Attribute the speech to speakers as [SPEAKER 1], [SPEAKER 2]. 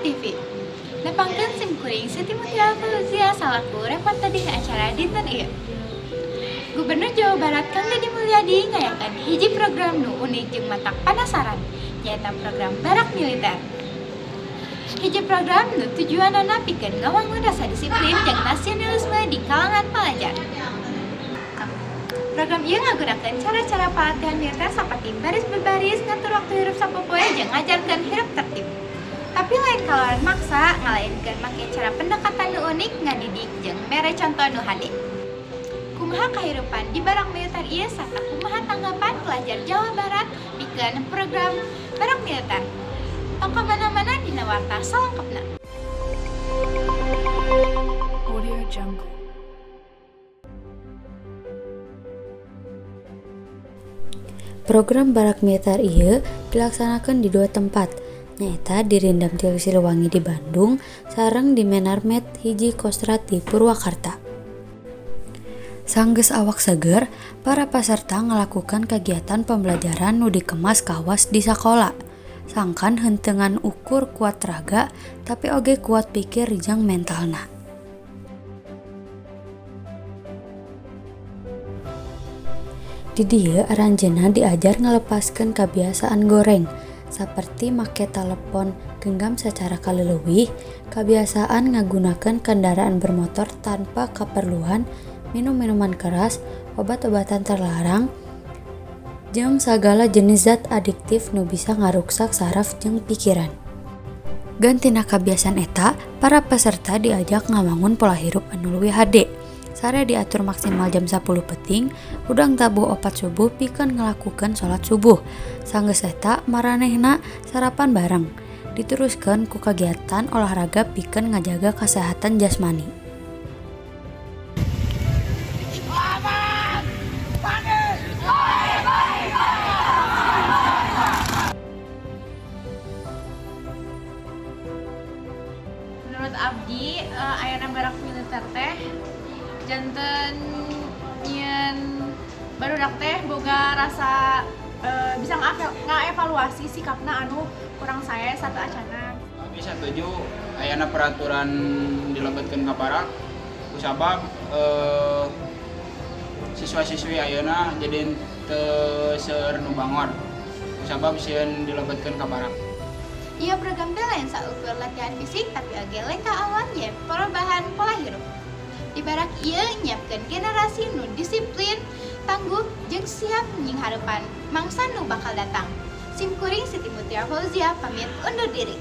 [SPEAKER 1] TV. Nepangkeun sim kuring Siti Mutia Fauzia salaku reporter di acara dinten ieu. Gubernur Jawa Barat Kang Deddy Mulyadi ngayakeun hiji program nu unik jeung matak panasaran, nyaeta program Barak Militer. Hiji program nu tujuanana pikeun ngawangun rasa disiplin jeung nasionalisme di kalangan pelajar. Program ieu ngagunakeun cara-cara pelatihan militer saperti baris berbaris, ngatur waktu hirup sapopoe, jeung ngajarkeun hirup tertib. Tapi lain kalawan maksa, ngalainkeun make cara pendekatan nu unik, ngadidik jeung mere conto nu hade. Kumaha kahirupan di barak militer ieu sarta kumaha tanggapan pelajar Jawa Barat pikeun program Barak Militer? Tong kamana-mana dina warta salengkapna.
[SPEAKER 2] Audio Jungle.
[SPEAKER 3] Program Barak Militer ieu dilaksanakeun di dua tempat, nyaeta di Rindam Tilu Siliwangi di Bandung sareng di Menarmet 1 Kostrad di Purwakarta. Sanggeus awak seger, para peserta ngalakukan kegiatan pembelajaran nu dikemas kawas di sakola. Sangkan henteu ngan ukur kuat raga, tapi oge kuat pikir jeung mentalna. Di dieu aranjeunna diajar ngalepaskeun kabiasaan goreng, saperti make telepon genggam sacara kaleleuwih, kabiasaan ngagunakeun kendaraan bermotor tanpa kaperluan, minum minuman keras, obat-obatan terlarang, jeung sagala jenis zat adiktif nu bisa ngaruksak saraf jeung pikiran. Gantina kabiasaan eta, para peserta diajak ngawangun pola hirup anu leuwih hade. Sare diatur maksimal jam 10 peuting, hudang tabuh 4 subuh pikeun ngalakukeun salat subuh. Sanggeus eta maranehna sarapan bareng. Diteruskeun ku kagiatan olahraga pikeun ngajaga kasehatan jasmani.
[SPEAKER 4] Menurut abdi, ayana barak militer teh janten nyieun barudak teh boga rasa bisa ngaevaluasi sikapna anu kurang sae sateuacanna.
[SPEAKER 5] Abdi satuju ayana peraturan dilebetkeun ka barak kusabab siswa-siswi ayeuna jadi teu seueur nu bangor kusabab sieun dilebetkeun ka barak.
[SPEAKER 1] Ieu program teh lain saukur latihan fisik, tapi oge lengkah awal ye perubahan pola hirup. Di barak ieu nyiapkeun generasi nu disiplin, tangguh, jeung siap nyingharepan mangsa nu bakal datang. Sim kuring Siti Mutia Fauzia pamit undur diri.